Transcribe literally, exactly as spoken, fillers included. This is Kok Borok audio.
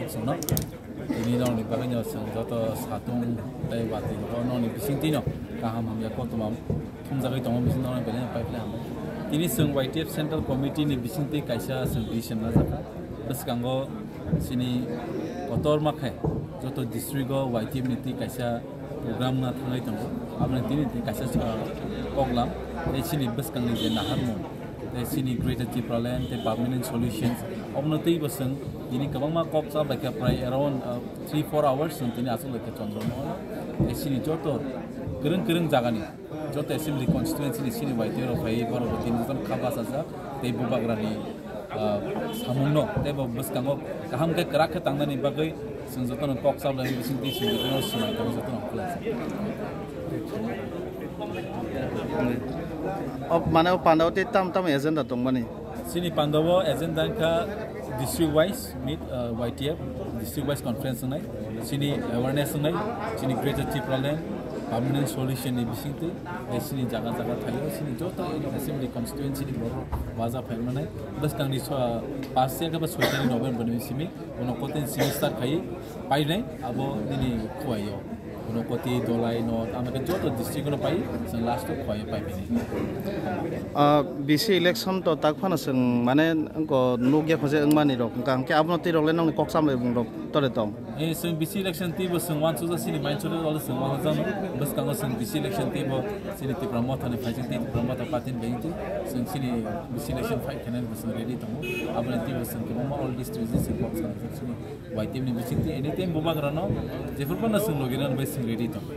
Chwngno tini nokni bagwino chwng joto satung tei watwi rokno nokni bisingtwino kaham hamya koktwma thumjagwi tongo, bising nokni belai no pipeline hamya. Tini chwng Y T F Central Committee ni bisingtwi kaisa chwng decision lajakha. Bwskango chini kotorma khe joto district o Y T F ni twi kaisa program wngna thangwi tongo. Aboni tini twi kaisa, ah, koklam tei chini bwskangni je naharmung tei chini Greater Tipraland tei permanent solutions, obono teibo chwng tini kwbangma kok cha bai kha, prai around, uh, three four hours chwng tini aswk bai kha chondro no. Tei chini joto kwrwng kwrwng jagani joto assembly constituency ni chini Y T F rok phai borok bo tini jotono kha bachajak tei bubagrani, uh, samungno tei bo bwskango kaham khe kwrak khe tangnani bagwi chwng jotono kok cha bai bising twi chwng jotono swmai tongo jotono. O, mane o pandao tei tam tam agenda tongmani? Chini pandao agenda wngkha district wise meet, uh, Y T F, district wise conference wngnai, chini awareness wngnai, chini Greater Tipraland permanent solution ni bisingtwi, tei chini jaga jaga thaio, chini joto assembly constituency ni borok waja phai manai, bwskangni so-, pas tarik ba soi tarik November ni simi, uno kotin simi start khai painai, abo nini khuaio. Unokoti, Dolai, North, amake joto district no pai, chwng last o khuaio pai bini. Ah, B C election to tak phano chwng mane wngko nukya khonse wngmani rok, hwnkha hwnkhe abono twi rok le nokni kok chamlai bung rok tore tong? Eh, chwng B C election twi bo chwng uansukjak chini mind solo olo chwng uansukjak no. Bwskango chwng B C election twi bo chini Tipra Motha ni phaijak twi Tipra Motha party ni bai twi chwng chini B C election fight khainani bo chwng ready tongo. Aboni twi bo chwng kwbangma all district chwng kok chamlai chini Y T F ni bisingtwi anytime bubagrano jephuru phano chwng logi rwna bai chwng ready tong.